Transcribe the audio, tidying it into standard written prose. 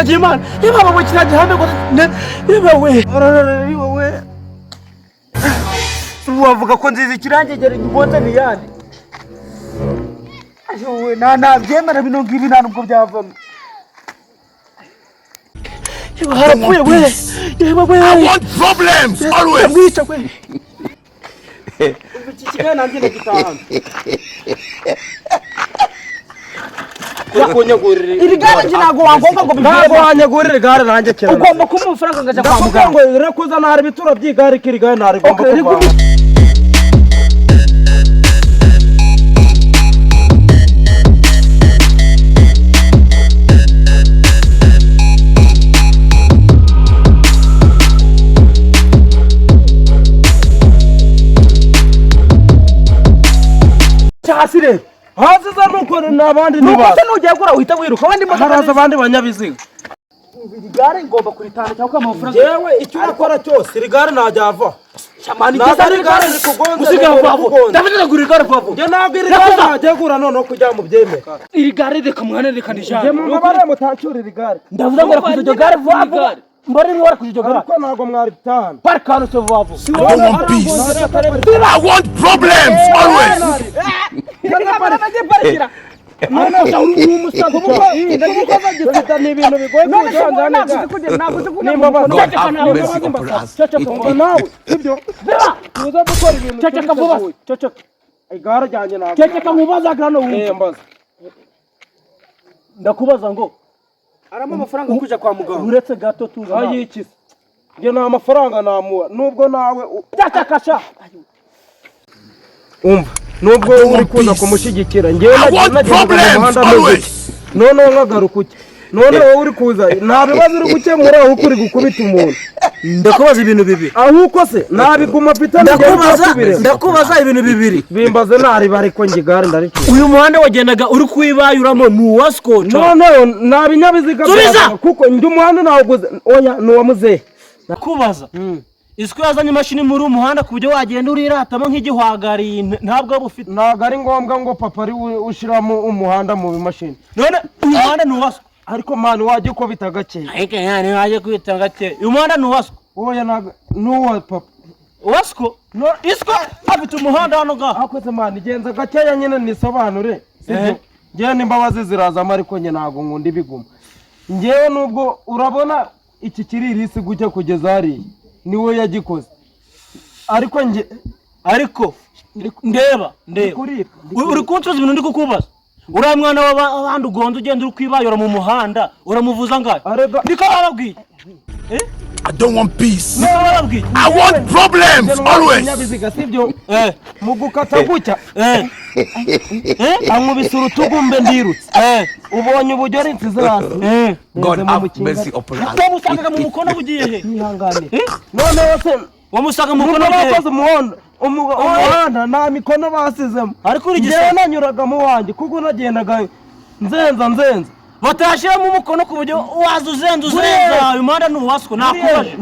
Ry'Imana, yaba we, kiriya gihande ngo yaba we, wowe wavuga ko nziza ikirangegere ngigonze ni yandi. Ayowe, nta nabyemera bino ngibi, nta nubwo byavamo. Yewe, harapfuye we, yewe we. I want problems always. Ndamwica we. Iki kigali nanjye ndagitahana. Iri gare njye ntabwo wagomba ngo Ntabwo bivemo. wanyagurira igare nanjye cyane. Ugomba kumuha amafaranga ngajya kwa Ndakubwira muganga. ngo rekuza, ntari ibitura by'igare, ko iri gare ntarigomba Okay, kuvana. Hasi rero. Hasi za nuko ni abandi Nuko ntibaza. se nugiye gura uhita wiruka wenda imodoka. Haraza abandi banyabiziga. Iri gare ngomba kuritahana cyangwa ukamuha amafaranga. Yewe, icyo urakora cyose, iri gare ntajya ava. Shamani. Ntabwo ari igare rikugonze. Gusiga ni vuba vuba. rikugonze. Ndavuze ngo iri gare vuba vuba. Njye ntabwo iri gare najya gura noneho kugira ngo mubyemere. Iri gare reka mwana, reka Njye nijane. mubabare mutacyura iri gare. Ndavuze ngo rakuza iryo gare vuba vuba, mbona rimwe warakuza iryo gare. Ariko ntabwo mwaritahana. Parika hano se vuba vuba. I don't want peace. I want problems always. Gifite ni ibintu bigoye kujanjana igare. God have mercy upon us. Umva nawe, sibyo, tuza gukora ibintu Ceceka vuba. tubiteguye. Ceceka. Igare ryanjye ntabwo. Ceceka nkubaza hano wumve. Eh, mbaza. Ndakubaza ngo Aramo amafaranga yo kujya kwa muganga. Uretse gato, tuza nawe. Ayiki se? Njye nta mafaranga namuha nubwo nawe Ceceka sha. Umva, nubwo wowe uri kuza kumushyigikira, njyewe I nagiye want nagendaga mu problems muhanda ameze always. utya, noneho nkagaruka utya, none wowe uri kuza nta bibazo uri gukemura, ahubwo uri gukubita umuntu. Ndakubaza ibintu bibiri. Ahubwo se ntabiguma mfite? Ndakubaza, ndakubaza ibintu bibiri. Bimbaze ntariba, ariko njye igare ndaricura. Uyu muhanda wagendaga uri kuwibayuramo ni uwa Sikoca? Noneho nta binyabiziga Subiza! byazaga, kuko njye umuhanda nawuguze, oya, ni uwa muzehe. Ndakubaza, isiko yazanye imashini muri uyu muhanda ku buryo wagenda uriratamo nk'igihwagari, ntabwo waba ufite? Ntabwo ari ngombwa ngo papa ari we ushyiramo umuhanda mu bimashini. None uyu muhanda ni uwa Siko? Ariko man, wajya ukubita gakeya. Ariko yani waje kwita gake, uyu muhanda ni uwa Siko? Oya, ntabwo ni uwa papa. Uwa Siko, isiko afite umuhanda hano ngaha. Akoze man, genza gakeya nyine nisobanure, sibyo? Eh. Ngewe n'imbabazi zirazamo, ariko njye ntabwo nkunda ibiguma. Ngewe nubwo urabona iki kiririsi gutya kugeza hariya niwe yagikoze, ariko njye Ariko ndeba, ndeba. Kurira. Uri kunsubiza ibintu ndi kukubaza. Uriya mwana w'abandi ugonze ugenda uri kwibayura mu muhanda, uramuvuza ngahe? Arega. Niko bababwiye? I don't want peace. Niko bababwiye? I want problems always. Ibinyabiziga, sibyo? Eh. Mu gukata gutya Eh eh. ankubise urutugu, mbe ndirutse. Eh. Ubonye uburyo nsize hasi. Eh. God Neze mu have mukinga. mercy upon us. Wamusangaga mu mukono bugiye he? Yihanganire. Eh? Noneho se Wamusaga mu mukono nubwo bugiye he? bakoze umuhondo umuhanda, nta mikono basizemo. Ariko uri Njyewe igisabo. nanyuraga mu wanjye kuko nagendaga nzenza nzenza. Batashyiramo umukono ku buryo waza uzenza uzenza. Uyu muhanda ni uwasiko, nakubaje.